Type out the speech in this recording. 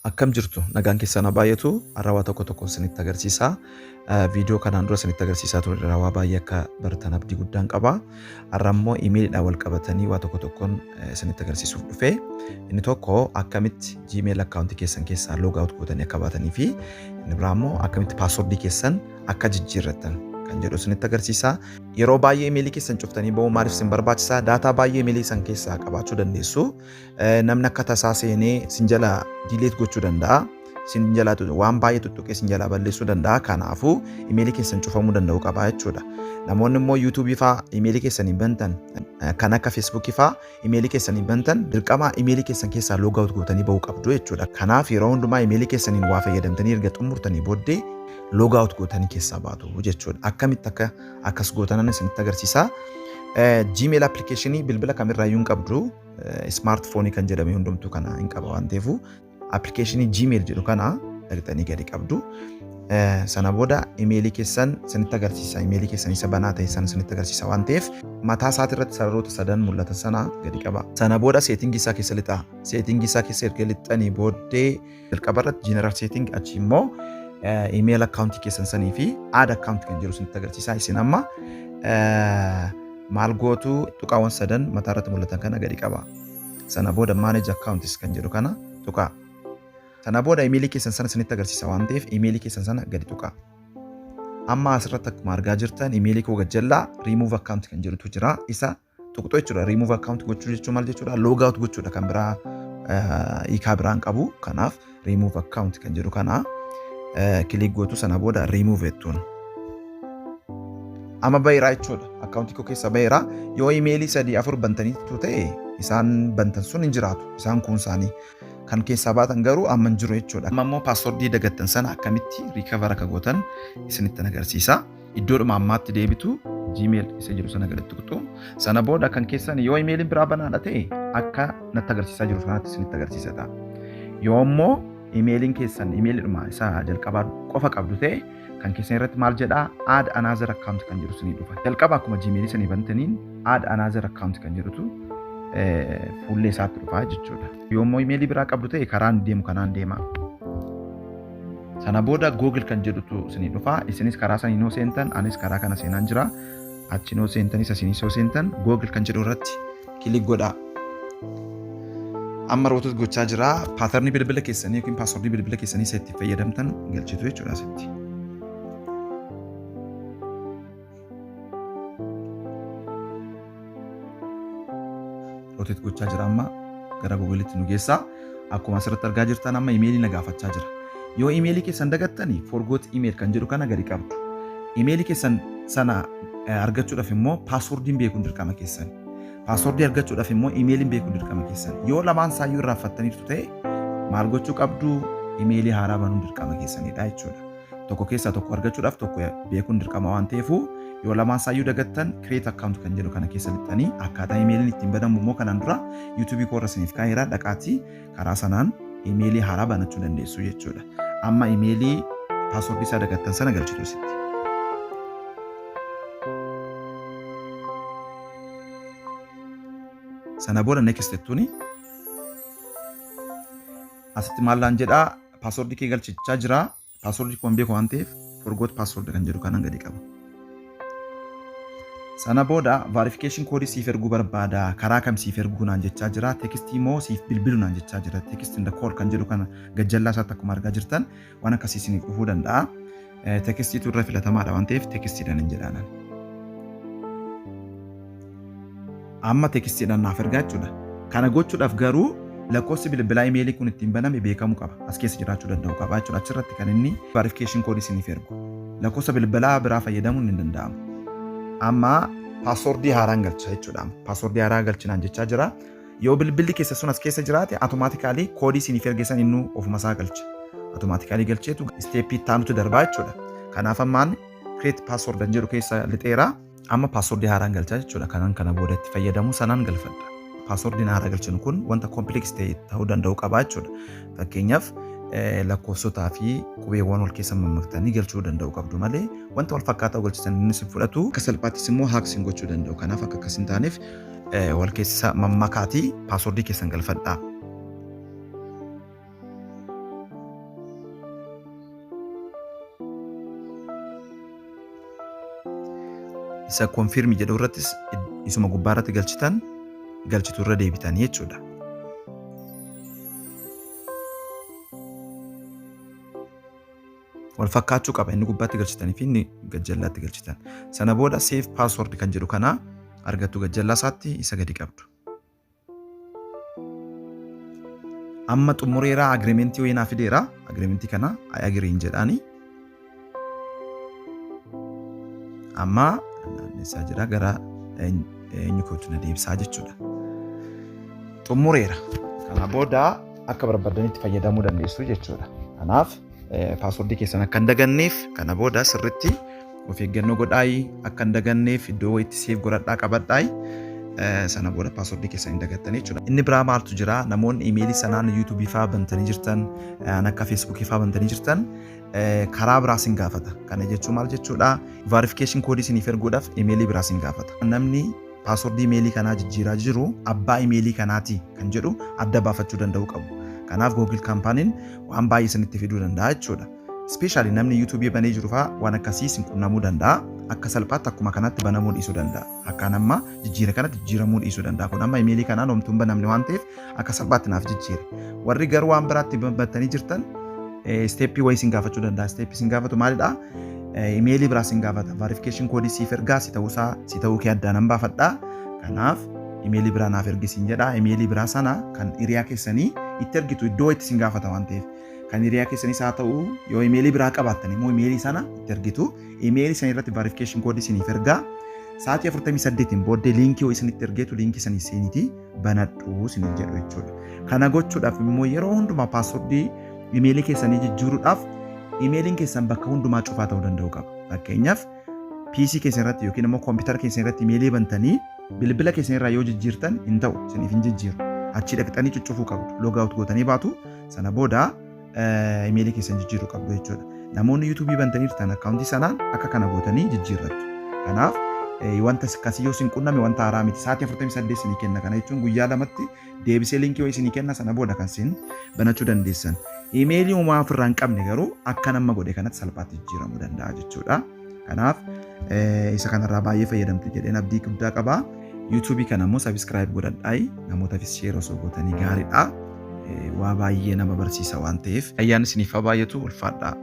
Akkam jirtu? Nagaan keessan haa baay'atu. Har'a waa tokko tokko isinitti agarsiisa. Viidiyoo kanaan dura isinitti agarsiisaa ture irraa waa baay'ee akka baratan abdii guddaan qaba. Har'a immoo imeeliidhaan wal qabatanii waa tokko tokkoon isinitti agarsiisuuf dhufe. Inni tokko akkamitti Gmail akkaawuntii keessan keessaa log out gootanii akka baatanii fi inni biraa immoo akkamitti paaswordii keessan akka jijjiirrattan kan jedhu isinitti agarsiisa. Yeroo baay'ee imeelii keessan cuftanii ba'uu maaliif isin barbaachisa? Daataa baay'ee imeelii san keessaa qabaachuu dandeessu. Namni akka tasaa seenee sin jalaa delete gochuu danda'a. Sin jalaa waan baay'ee tuttuqee sin jalaa balleessuu danda'a. Kanaafuu imeelii keessan cufamuu danda'uu qaba jechuudha. Namoonni immoo yuutuubii fa'aa imeelii keessaniin bantan, kan akka feesbuukii fa'aa imeelii keessaniin bantan, dirqama imeelii keessan keessaa log out gootanii ba'uu qabdu jechuudha. Kanaaf yeroo hundumaa imeelii keessaniin waa fayyadamtanii erga xumurtanii booddee log out gootanii keessaa baatu jechuudha. Akkamitti akka akkas gootanan isinitti agarsiisa. Gmail application bilbila kamirraayyuu hin qabdu. Smartphone kan jedhame hundumtuu kana hin qaba waan ta'eef application Gmail jedhu kana dhaqxanii gadi qabdu. Sana booda imeelii keessan isinitti agarsiisa. Imeelii keessan isa banaa ta'e sana isinitti agarsiisa waan ta'eef mataa isaati irratti sararoota sadan mul'atan sana gadi qaba. Sana booda seetingii isaa keessa lixaa. Seetingii isaa keessa erga lixxanii booddee jalqaba irratti general setting, achi immoo email account keessan sanii fi add account kan jedhu isinitti agarsiisa. Isin amma maal gootu? Tuqaawwan sadan mataa irratti mul'atan kana gadi qaba. Sana booda manage accounts kan jedhu kana tuqaa. Sana booda imeelii keessan sana isinitti agarsiisa waan ta'eef imeelii keessan sana gadi tuqaa. Amma asirratti akkuma argaa jirtan imeelii koo gajjallaa remove account kan jedhutu jira. Isa tuqxoo jechuudha. Remove account gochuu jechuun maal jechuudha? Log out gochuudha, kan biraa hiikaa biraan qabu. Kanaaf remove account kan jedhu kana click gootu. Sana booda remove jettuun. Amma baheeraa jechuudha. Akkaawuntii koo keessa baheera. Yoo imeelii sadii afur bantaniitu ta'e isaan bantan sun hin jiraatu. Isaan kun isaanii. Kan keessaa baatan garuu amma hin jiru jechuudha. Amma immoo paaswordii dagattan sana akkamitti recover akka gootan isinitti agarsiisa. Iddoodhuma ammaatti deebitu, Gmail isa jiru sana gadi tuqxu. Sana booda kan keessan yoo imeeliin biraa banaadha ta'e akka natti agarsiisaa jiru kanatti isinitti agarsiisa ta'a. Yoo immoo imeeliin keessan imeeliidhuma isa jalqabaa qofa qabdu ta'e kan keessan irratti maal jedhaa? Add another account kan jedhu isinii dhufa. Jalqaba akkuma Gmail sanii bantaniin add another account kan jedhutu fuullee isaatti dhufa jechuudha. Yoo immoo imeelii biraa qabdu ta'e karaan deemu kanaan deema. Sana booda Google kan jedhutu isinii dhufa. Isinis karaa sanii noo seentan, anis karaa kana seenaan jira. Achi noo seentanis asinis yoo seentan Google kan jedhu irratti click godhaa. Amma rotate gochaa jira. Paatarnii bilbila keessanii yookiin paaswordii bilbila keessanii isa itti fayyadamtan galchitu jechuudha asitti. Rotate gochaa jira, amma gara Google'itti nu geessa. Akkuma asirratti argaa jirtan amma imeelii na gaafachaa jira. Yoo imeelii keessan dagattani forgot email kan jedhu kana gadi qabdu. Imeelii keessan sana argachuudhaaf immoo paaswordiin beekuun dirqama keessan. Paaswordii argachuudhaaf immoo imeeliin beekuun dirqama keessan. Yoo lamaan isaayyuu irraanfattaniirtu ta'e maal gochuu qabdu? Imeelii haaraa banuun dirqama keessanidha jechuudha. Tokko keessaa tokko argachuudhaaf tokko beekuun dirqama waan ta'eefu yoo lamaan isaayyuu dagattan create account kan jedhu kana keessa lixxanii akkaataa imeeliin ittiin banamu immoo kanaan dura yuutuubii koo irra isiniif kaa'eera, dhaqaatii karaa sanaan imeelii haaraa banachuu dandeessu jechuudha. Amma imeelii paaswordii isaa dagattan sana galchitu sitti. Sana booda next jettuuni. Asitti maal naan jedhaa? Paaswordii kee galchichaa jira. Paaswordii koo hin beeku waan ta'eef forgot password kan jedhu kanan gadi qaba. Sana booda verification koodii siif erguu barbaada. Karaa kam siif erguu naan jechaa jira. Tekstii moo siif bilbilu naan jechaa jira. Text and call kan jedhu kana gajjallaa isaatti akkuma argaa jirtan waan akkasii isiniif dhufuu danda'a. Tekstiitu irra filatamaadha waan ta'eef tekstiidhaan hin jedhaanan. Amma tekstiidhaan naaf ergaa jechuudha. Kana gochuudhaaf garuu lakkoofsi bilbilaa imeelii kun ittiin baname beekamuu qaba. As keessa jiraachuu danda'u qaba jechuudha. Achirratti kan inni verification koodii isiniif ergu. Lakkoofsa bilbilaa biraa fayyadamuun hin danda'amu. Amma paaswordii haaraan galcha jechuudha. Paaswordii haaraa galchinaan jechaa jira. Yoo bilbilli keessa sun as keessa jiraate automatically koodii isiniif erge san innuu ofuma isaa galcha. Automatically galcheetu isteeppii itti aanutti darbaa jechuudha. Kanaaf ammaan create password kan jedhu keessa lixeera. Amma paaswordii haaraan galchaa jechuudha. Kanan kana booda itti fayyadamu sanaan galfadha. Paaswordiin haaraa galchinu kun wanta complex ta'e ta'uu danda'u qaba jechuudha. Fakkeenyaaf, lakkoofsotaa fi qubeewwan wal keessa mammaktanii galchuu danda'u qabdu malee wanta wal fakkaataa galchisan innis hin fudhatu. Akka salphaattis immoo hack sin gochuu danda'u. Kanaaf akka akkas hin taaneef wal keessa mammakaatii paaswordii keessan galfadhaa. Isa confirm jedhu irrattis isuma gubbaa irratti galchitan galchitu irra deebitanii jechuudha. Wal fakkaachuu qaba inni gubbaatti galchitanii fi inni gajjallaatti galchitan. Sana booda save password kan jedhu kana argattu, gajjallaa isaatti isa gadi qabdu. Amma xumureeraa, agreement wayii naa fideera. Agreement kana "I agree" jedhaani. Amma naannessaa jira, gara eenyu kootu na deebisaa jechuudha. Xumureera. Kana booda akka barbaadanitti fayyadamuu dandeessu jechuudha. Kanaaf password keessan akka hin daganneef kana booda sirritti of eeggannoo godhaayi, akka hin daganneef iddoo itti save godhadhaa qabadhaayi. Sana booda password keessan hin dagattanii jechuudha. Inni biraa maaltu jira? Namoonni imeelii sanaan YouTube fa'aa bantanii jirtan, an akka Facebook fa'aa bantanii jirtan, karaa biraa sin gaafata. Kana jechuun maal jechuudha? Verification code isiniif erguudhaaf imeelii biraa sin gaafata. Namni password imeelii kanaa jijjiiraa jiru abbaa imeelii kanaati kan jedhu adda baafachuu danda'uu qabu. Kanaaf Google kaampaaniin waan baay'ee isinitti fiduu danda'a jechuudha. Especially namni YouTube banee jiru fa'aa waan akkasii isin qunnamuu danda'a. Akka salphaatti akkuma kanatti banamuu dhiisuu danda'a. Akkaan amma jijjiira kanatti jijjiiramuu dhiisuu danda'a. Kun amma imeelii kanaan homtuu hin banamne waan ta'eef akka salphaatti naaf jijjiire. Warri garuu waan biraatti battanii jirtan step wayii isin gaafachuu danda'a. Step isin gaafatu maalidhaa? Imeelii biraa isin gaafata. Verification code siif ergaa, si ta'uusaa, si ta'uu kee addaan nan baafadhaa. Kanaaf imeelii biraa naaf ergisiin jedha. Imeelii biraa sana kan hiriyaa keessanii itti ergitu, iddoo itti isin gaafata waan ta'eef. Kan hiriyaa keessanis haa ta'u, yoo imeelii biraa qabaattan immoo imeelii sana itti ergitu. Imeelii sana irratti verification code isiniif ergaa. Sa'aatii 48n booddee liinkii isinitti ergeetu liinkii sanii seenitii banadhu isiniin jedhu jechuudha. Kana gochuudhaaf immoo yeroo hundumaa password imeelii keessanii jijjiiruudhaaf imeeliin keessan bakka hundumaa cufaa ta'uu danda'u qaba. Fakkeenyaaf, PC keessan irratti yookiin immoo koompitara keessan irratti imeelii bantanii bilbila keessan irraa yoo jijjiirtan hin ta'u, isiniif hin jijjiiru. Achi dhaqxanii cuccufuu qabdu. Log out gootanii baatu, sana booda imeelii keessan jijjiiruu qabdu jechuudha. Namoonni YouTube bantanii jirtan akkaawuntii sanaan akka kana gootanii jijjiirrattu. Kanaaf wanta akkasii yoo isin qunname wanta haaraa miti. Sa'aatii 48 isinii kenna. Kana jechuun guyyaa 2tti deebisee liinkii wayii isinii kenna, sana booda kan isin banachuu dandeessan. Imeelii homaa ofirraa hin qabne garuu akka nama godhe kanatti salphaatti jijjiiramuu danda'a jechuudha. Kanaaf isa kanarraa baay'ee fayyadamtu jedheen abdii guddaa qaba. YouTube kana immoo subscribe godhadhaayi, namootaafis share osoo gootanii gaariidha. Waa baay'ee nama barsiisa waan ta'eef. Ayyaanni isiniif haa baay'atu, ulfaadhaa.